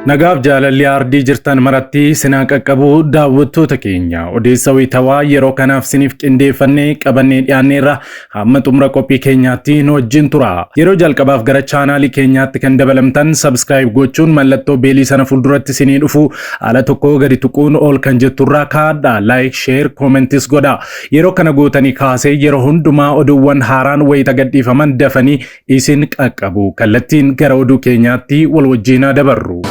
Nagaaf jaalalli aardii jirtan maratti sinaa qaqqabu daawwattoota keenya odeessa wayitawaa yeroo kanaaf siniif qindeeffannee qabannee dhiyaanneerra hamma xumura qophii keenyaatti nu wajjin tura. Yeroo jalqabaaf gara chaanaalii keenyaatti kan dabalamtan subscribe gochuun mallattoo beelii sana fuulduratti sinii dhufu ala tokko gadi tuquun ol kan jetturraa kaadha like share commentis godha. Yeroo kana gootanii kaasee yeroo hundumaa oduuwwan haaraan wayita gadhiifaman dafanii isin qaqqabu. Kallattiin gara oduu keenyaatti wal wajjin haa dabarru.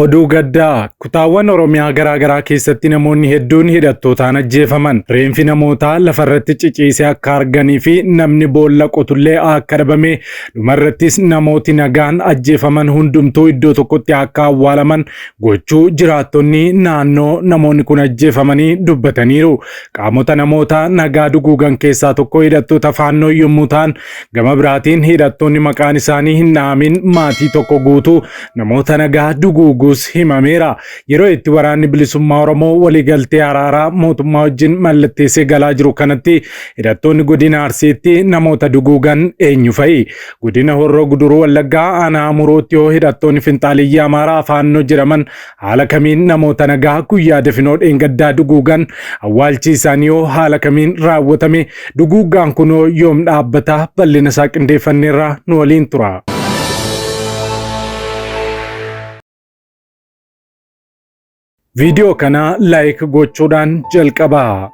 Oduu gaddaa kutaawwan Oromiyaa garaa garaa keessatti namoonni hedduun hidhattootaan ajjeefaman. Reenfi namootaa lafarratti ciciisee akka arganii fi namni boolla qotullee akka dhabame dhumarrattis namooti nagaan ajjeefaman hundumtuu iddoo tokkotti akka awwaalaman gochuu jiraattonni naannoo namoonni kun ajjeefamanii dubbataniiru. Qaamota namoota nagaa duguugan keessaa tokko hidhattoota faannoo yommuu ta'an, gama biraatiin hidhattoonni maqaan isaanii hin dhahamin maatii tokko guutuu namoota nagaa duguuguus himameera. Yeroo itti waraanni bilisummaa Oromoo waliigaltee araaraa mootummaa wajjin mallatteessee galaa jiru kanatti hidhattoonni godina Arsiitti namoota duguugan eenyu fa'i? Godina Horroo Guduruu Wallaggaa aanaa Amuruutti yoo hidhattoonni finxaaleyyii Amaaraa Faannoo jedhaman haala kamiin namoota nagaa guyyaa dafinoo dheengaddaa duguugan awwaalchi isaanii hoo haala kamiin raawwatame duguuggaan kunoo yoom dhaabbata bal'ina isaa qindeeffanneerra nu waliin tura. Viidiyoo kana like gochuudhaan jalqabaa.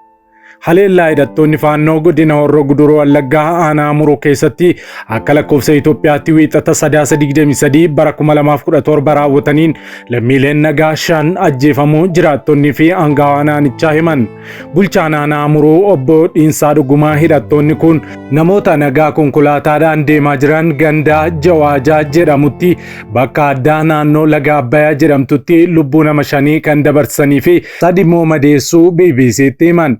Haleellaa hidhattoonni faannoo godina Horroo Guduruu Wallaggaa aanaa Amuruu keessatti akka lakkoofsa Itoophiyaatti wiixata Sadaasa 23 bara 2017 raawwataniin lammiileen nagaa shan ajjeefamuu jiraattonnii fi aangaawaa naannichaa himan. Bulchaan aanaa Amuruu obbo Dhiinsaa Dhugumaa hidhattoonni kun namoota nagaa konkolaataadhaan deemaa jiran ganda Jawaajaa jedhamutti Bakka addaa naannoo laga Abbayaa jedhamtutti lubbuu nama shanii kan dabarsanii fi sadi immoo madeessuu BBCtti himan.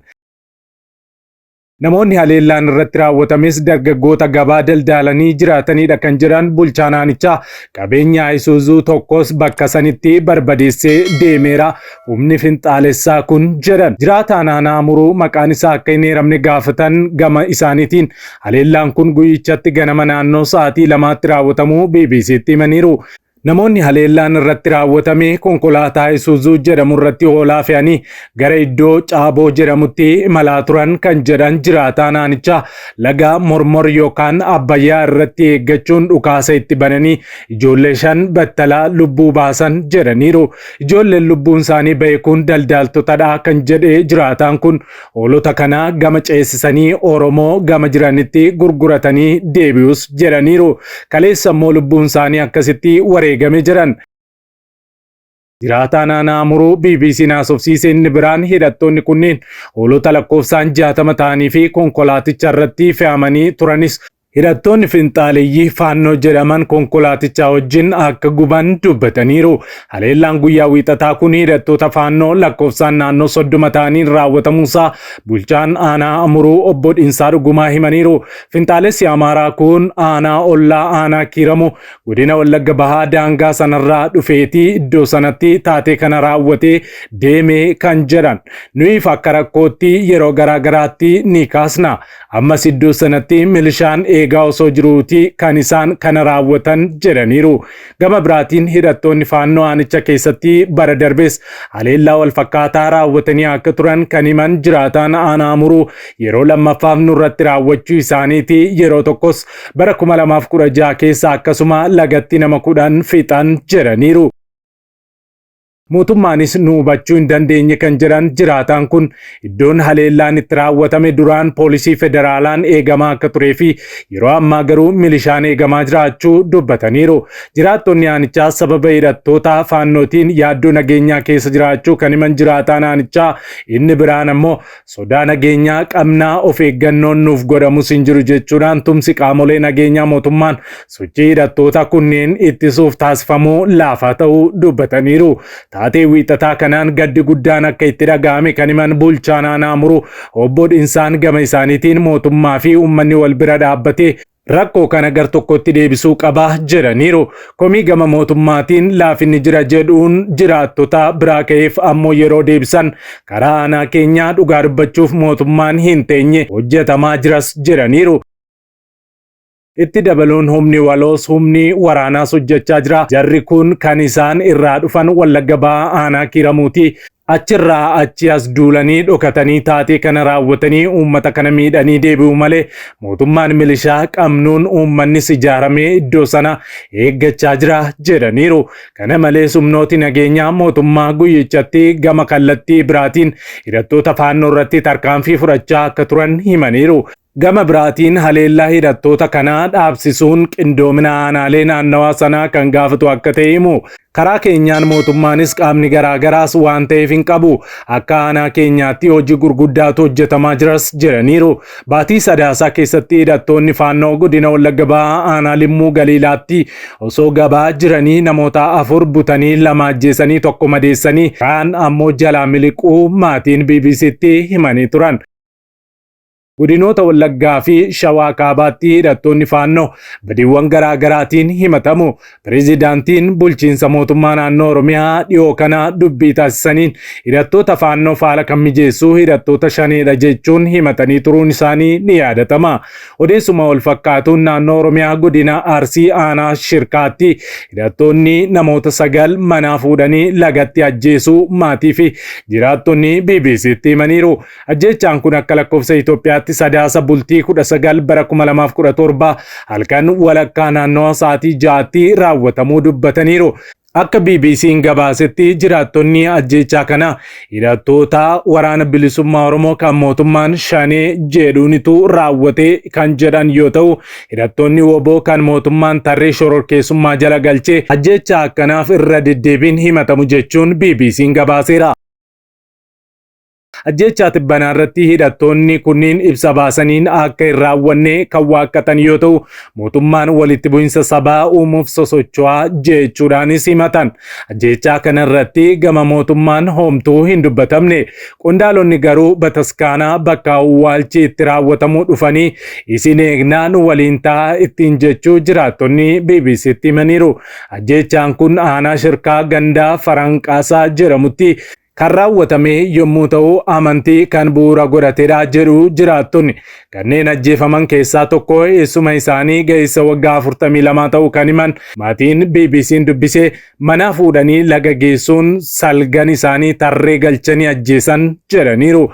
Namoonni haleellaan irratti raawwatames dargaggoota gabaa daldaalanii jiraatanidha kan jedhan bulchaan aanichaa qabeenya Isuuzuu tokkos bakka sanitti barbadeessee deemeera humni finxaalessaa kun jedhan. Jiraataan aanaa Amuruu maqaan isaa akka hin eeramne gaafatan gama isaaniitiin Haleellaan kun guyyichatti ganama naannoo sa'aatii lamaatti raawwatamuu BBCtti himaniiru. Namoonni haleellaan irratti raawwatame konkolaataa Isuuzuu jedhamu irratti hoolaa fe'anii gara iddoo Caaboo jedhamutti imalaa turan kan jedhan jiraataa naanichaa laga Mormor yookaan Abbayyaa irratti eeggachuun dhukaasa itti bananii ijoollee shan battalaa lubbuu baasan jedhaniiru. Ijoolleen lubbuun isaanii ba'e kun daldaaltotadha kan jedhe jiraataan kun Hoolota kana gama ceesisanii Oromoo gama jiranitti gurguratanii deebi'us jedhaniiru. Kaleessa immoo lubbuun isaanii akkasitti wareegame jedhan. Jiraataan aanaa Amuruu BBC'n haasofsiise inni biraan hidhattoonni kunneen hoolota lakkoofsaan 60 ta'anii fi konkolaaticha irratti fe'amanii turanis Hidhattoonni finxaaleyyii Faannoo jedhaman konkolaatichaa wajjin akka guban dubbataniiru. Haleellaan guyyaa Wiixataa kun hidhattoota Faannoo lakkoofsaan naannoo 30 ta'aniin raawwatamuusaa bulchaan aanaa Amuruu obbo Dhinsaa Dhugumaa himaniiru. Finxaalessi Amaaraa kun aanaa ollaa aanaa Kiiramu godina Wallagga Bahaa daangaa sanarraa dhufeetii iddoo sanatti taatee kana raawwatee deeme kan jedhan. Nuyiif akka rakkootti yeroo garaa garaatti ni kaasna. Ammas iddoo sanatti milishaan eegaa osoo jiruuti kan isaan kana raawwatan jedhaniiru. Gama biraatiin hidhattoonni faannoo aanicha keessatti bara darbes haleellaa wal fakkaataa raawwatanii akka turan kan himan jiraataan aanaa Amuruu yeroo lammaffaaf nurratti raawwachuu isaaniiti yeroo tokkos bara 2016 keessa akkasuma lagatti nama 10 fixan jedhaniiru. Mootummaanis nu hubachuu hin dandeenye kan jedhan jiraataan kun iddoon haleellaan itti raawwatame duraan poolisii federaalaan eegamaa akka turee fi yeroo ammaa garuu milishaan eegamaa jiraachuu dubbataniiru. Jiraattonni aanichaa sababa hidhattoota faannootiin yaaddoo nageenyaa keessa jiraachuu kan himan jiraataan aanichaa inni biraan ammoo Sodaa nageenyaa qabnaa of eeggannoon nuuf godhamus hin jiru jechuudhaan tumsi qaamolee nageenyaa mootummaan sochii hidhattoota kunneen ittisuuf taasifamuu laafaa ta'uu dubbataniiru. Taatee wiixataa kanaan gaddi guddaan akka itti dhaga'ame kan himan bulchaan aanaa Amuruu obbo Dhinsaan gama isaaniitiin mootummaa fi uummanni wal bira dhaabbatee rakkoo kana gar tokkotti deebisuu qaba jedhaniiru. Komii gama mootummaatiin laafinni jira jedhuun jiraattota biraa ka'eef ammoo yeroo deebisan karaa aanaa keenyaa dhugaa dubbachuuf mootummaan hin teenye hojjetamaa jiras jedhaniiru. Itti dabaluun humni waloos humni waraanaas hojjechaa jira. Jarri kun kan isaan irraa dhufan Wallagga Bahaa aanaa Kiiramuuti. Achirraa achi as duulanii dhokatanii taatee kana raawwatanii uummata kana miidhanii deebi'u malee mootummaan milishaa qabnuun uummannis ijaaramee iddoo sana eeggachaa jira jedhaniiru. Kana malees humnooti nageenyaa mootummaa guyyichatti gama kallattii biraatiin hidhattoota Faannoo irratti tarkaanfii fudhachaa akka turan himaniiru. Gama biraatiin haleellaa hidhattoota kanaa dhaabsisuun qindoomina aanaalee naannawaa sanaa kan gaafatu akka ta'e himu. Karaa keenyaan mootummaanis qaamni garaagaraas waan ta'eef hin qabu. Akka aanaa keenyaatti hojii gurguddaatu hojjetamaa jiras jedhaniiru. Baatii Sadaasaa keessatti hidhattoonni Faannoo godina Wallagga Bahaa aanaa Limmuu Galiilaatti osoo gabaa jiranii namoota 4 butanii 2 ajjeesanii 1 madeessanii kaan ammoo jalaa miliquu maatiin BBCtti himanii turan. Godinoota Wallaggaa fi Shawaa Kaabaatti hidhattoonni Faannoo badiiwwan garaa garaatiin himatamu. Pireezidaantiin bulchiinsa mootummaa naannoo Oromiyaa dhiyoo kana dubbii taasisaniin hidhattoota Faannoof haala kan mijeessu hidhattoota Shaneedha jechuun himatanii turuun isaanii ni yaadatama. Odeessuma wal fakkaatuun naannoo Oromiyaa godina Arsii aanaa Shirkaatti hidhattoonni namoota 9 manaa fuudhanii lagatti ajjeesuu maatii fi jiraattonni BBCtti himaniiru. Ajjeechaan kun akka lakkoofsa Itoophiyaatti Sadaasa bultii 19 bara 2017 halkan walakkaa naannawa sa'aatii 6tti raawwatamuu dubbataniiru. Akka BBC'n gabaasetti jiraattonni ajjeechaa kana hidhattoota Waraana Bilisummaa Oromoo kan mootummaan Shanee jedhuunitu raawwate kan jedhan yoo ta'u, hidhattoonni wbo kan mootummaan tarree shororkeessummaa jala galche ajjeechaa akkanaaf irra deddeebiin himatamu jechuun BBC'n gabaaseera. Ajjeechaa tibbanaa irratti hidhattoonni kunniin ibsa baasaniin akka hin raawwanne kan waakkatan yoo ta'u, mootummaan walitti bu'insa sabaa uumuuf sosocho'aa jechuudhaanis himatan. Ajjeechaa kana irratti gama mootummaan hoomtuu hin dubbatamne. Qondaalonni garuu bataskaanaa bakka awwaalchi itti raawwatamu dhufanii isin eegnaa nu waliin ta'aa ittiin jechuu jiraattonni BBCtti himaniiru. Ajjeechaan kun aanaa Shirkaa ganda Faranqaasaa jedhamutti kan raawwatame yommuu ta'u amantii kan bu'uura godhatedha jedhu jiraattonni. Kanneen ajjeefaman keessaa tokko eessuma isaanii ga'eessa waggaa 42 ta'uu kan himan maatiin BBC'n dubbise manaa fuudhanii laga geessuun salgan isaanii tarree galchanii ajjeesan jedhaniiru.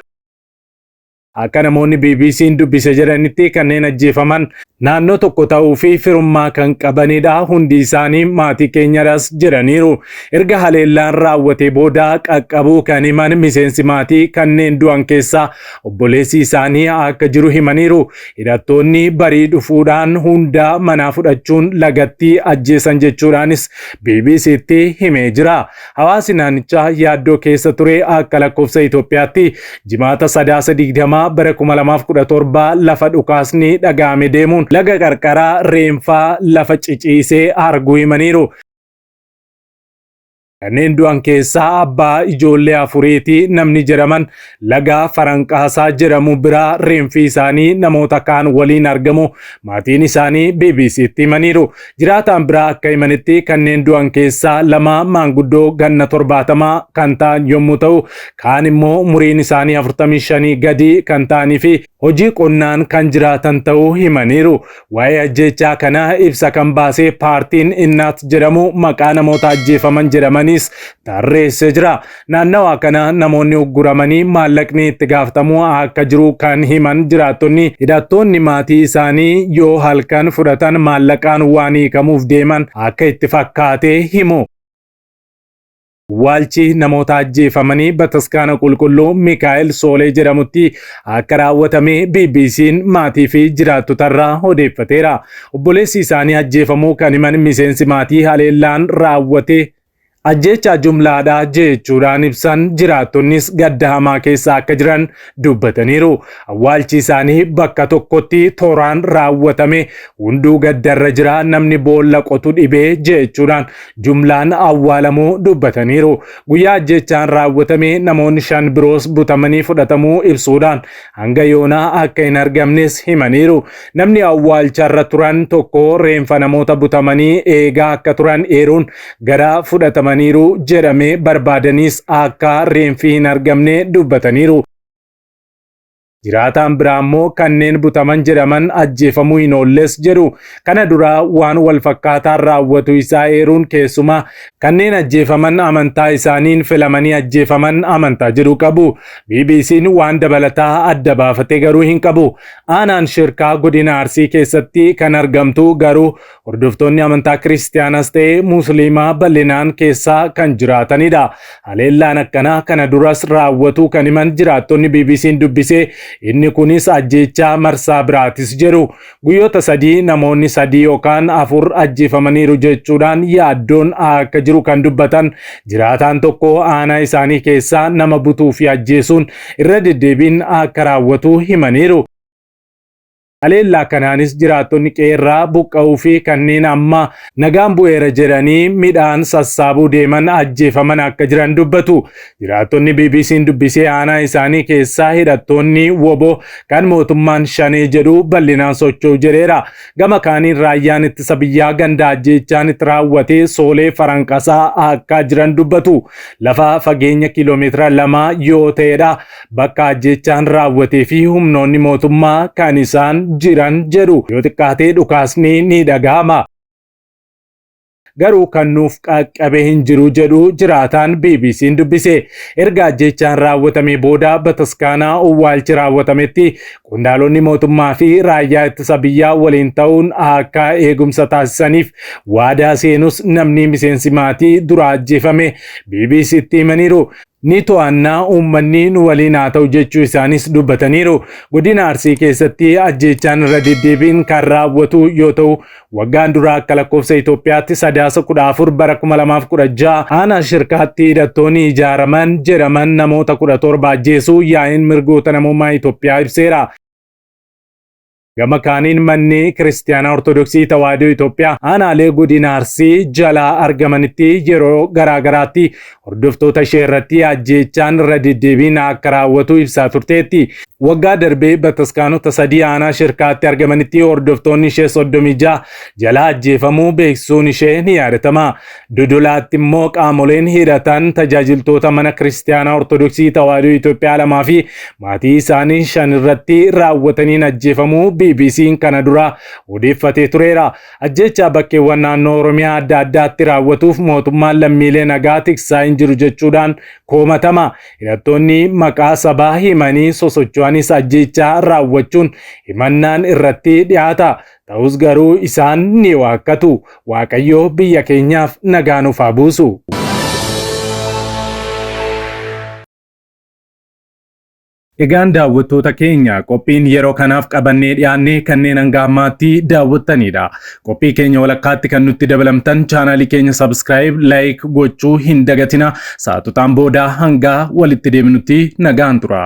Akka namoonni BBC'n dubbise jedhanitti kanneen ajjeefaman naannoo tokko ta'uu fi firummaa kan qabanidha. Hundi isaanii maatii keenyadhas jedhaniiru. Erga haleellaan raawwatee booda qaqqabuu kan himan miseensi maatii kanneen du'an keessaa obboleessi isaanii akka jiru himaniiru. Hidhattoonni barii dhufuudhaan hunda manaa fudhachuun lagatti ajjeesan jechuudhaanis BBC'tti himee jira. Hawaasi naannichaa yaaddoo keessa ture akka lakkoofsa Itoophiyaatti Jimaata Sadaasa 20 bara 2017 lafa dhukaasni dhaga'ame deemuun laga qarqara reenfaa lafa ciciisee arguu himaniiru. Kanneen du'an keessaa abbaa ijoollee afuriiti namni jedhaman laga Faranqaasaa jedhamu biraa reenfi isaanii namoota kaan waliin argamu maatiin isaanii BBCtti himaniiru. Jiraataan biraa akka himanitti kanneen du'an keessaa 2 maanguddoo ganna 70 kan ta'an yommuu ta'u, kaan immoo umuriin isaanii 45 gadi kan ta'anii fi hojii qonnaan kan jiraatan ta'uu himaniiru. Waa'ee ajjeechaa kanaa ibsa kan baase paartiin Innaat jedhamu maqaa namoota ajjeefaman jedhamaniis tarreessee jira. Naannawaa kana namoonni ugguramanii maallaqni itti gaafatamuu akka jiru kan himan jiraattonni, hidhattoonni maatii isaanii yoo halkan fudhatan maallaqaan waan hiikamuuf deeman akka itti fakkaate himu. Awwaalchi namoota ajjeefamanii Bataskaana Qulqulluu Mikaa'el Soolee jedhamutti akka raawwatame BBC'n maatii fi jiraattotarraa odeeffateera. Obboleessi isaanii ajjeefamuu kan himan miseensi maatii haleellaan raawwate ajjeechaa jumlaadha jechuudhaan ibsan jiraattonnis gadda hamaa keessa akka jiran dubbataniiru. Awwaalchi isaanii bakka tokkotti tooraan raawwatame hunduu gaddarra jira namni boolla qotu dhibee jechuudhaan jumlaan awwaalamuu dubbataniiru. Guyyaa ajjeechaan raawwatame namoonni 5 biroos butamanii fudhatamuu ibsuudhaan hanga yoonaa akka hin argamnes himaniiru. Namni awwaalcharra turan tokko reenfa namoota butamanii eegaa akka turan eeruun gara fudhatamaniiru jedhame barbaadaniis akka reenfi hin argamne dubbataniiru. Jiraataan biraa immoo kanneen butaman jedhaman ajjeefamuu hin oolles jedhu. Kana dura waan wal fakkaataan raawwatu isaa eeruun keessumaa kanneen ajjeefaman amantaa isaaniin filamanii ajjeefaman amantaa jedhu qabu. BBC'n waan dabalataa adda baafatee garuu hin qabu. Aanaan Shirkaa godina Arsii keessatti kan argamtu garuu hordoftoonni amantaa Kiristiyaanas ta'e Musliimaa bal'inaan keessa kan jiraatanidha. Haleellaan akkanaa kana duras raawwatu kan himan jiraattonni BBC'n dubbise inni kunis ajjeechaa marsaa biraatis jedhu. Guyyoota 3 namoonni 3 yookaan 4 ajjeefamaniiru jechuudhaan yaaddoon akka jiru kan dubbatan jiraataan tokko aanaa isaanii keessaa nama butuu fi ajjeesuun irra deddeebiin akka raawwatu himaniiru. Haleellaa kanaanis jiraattonni qe'eerraa buqqa'uu fi kanneen amma nagaan bu'eera jedhanii midhaan sassaabuu deeman ajjeefaman akka jiran dubbatu. Jiraattonni BBC'n dubbisee aanaa isaanii keessaa hidhattoonni wbo kan mootummaan Shanee jedhu bal'inaan socho'u jedheera. Gama kaaniin raayyaan ittisa biyyaa ganda ajjeechaan itti raawwate Soolee Faranqasaa akka jiran dubbatu. Lafa fageenya kiiloomeetira 2 yoo ta'edha bakka ajjeechaan raawwatee fi humnoonni mootummaa kan isaan jiran jedhu. Yoo xiqqaate dhukaasni ni dhagahama. Garuu kan nuuf qaqqabe hin jiru jedhu jiraataan BBC'n dubbise. Erga ajjeechaan raawwatamee booda bataskaanaa owwaalchi raawwatametti qondaalonni mootummaa fi raayyaa ittisa biyyaa waliin ta'uun akka eegumsa taasisaniif waadaa seenus namni miseensi maatii dura ajjeefame BBC'tti himaniiru. Ni to'anna, uummanni nu waliin haa ta'u jechuu isaanis dubbataniiru. Godina Arsii keessatti ajjeechaan irra deddeebiin kan raawwatu yoo ta'u, waggaan dura akka lakkoofsa Itoophiyaatti Sadaasa 14 bara 2016 aanaa Shirkaatti hidhattoonni ijaaraman jedhaman namoota 17 ajjeesuu Yaa'iin Mirgoota Namoomaa Itoophiyaa ibseera. Gama kaaniin manni kiristiyaanaa Ortodoksii Tawaahidoo Itoophiyaa aanaalee godina Arsii jalaa argamanitti yeroo garaa garaatti hordoftoota ishee irratti ajjeechaan irra deddeebiin akka raawwatu ibsaa turteetti. Waggaa darbee bataskaanota sadii aanaa Shirkaatti argamanitti hordoftoonni ishee 36 jalaa ajjeefamuu beeksisuun ishee ni yaadatama. Dodolaatti immoo qaamoleen hidhatan tajaajiltoota mana kiristiyaanaa Ortodoksii Tawaahidoo Itoophiyaa lamaa fi maatii isaanii 5 irratti raawwataniin ajjeefamuu BBC'n kana dura odeeffatee tureera. Ajjeechaa bakkeewwan naannoo Oromiyaa adda addaatti raawwatuuf mootummaan lammiilee nagaa tiksaa hin jiru jechuudhaan komatama. Hidhattoonni maqaa sabaa himanii sosocho'anis ajjeechaa raawwachuun himannaan irratti dhiyaata. Ta'us garuu isaan ni waakkatu. Waaqayyo biyya keenyaaf nagaa nuuf haa buusu. Egaan daawwattoota keenya qophiin yeroo kanaaf qabannee dhiyaanne kanneen hanga ammaatti daawwattanidha. Qophii keenya walakkaatti kan nutti dabalamtan chaanaalii keenya subscribe, like gochuu hin dagatina. Sa'aatotaan booda hanga walitti deebinutti nagaan tura.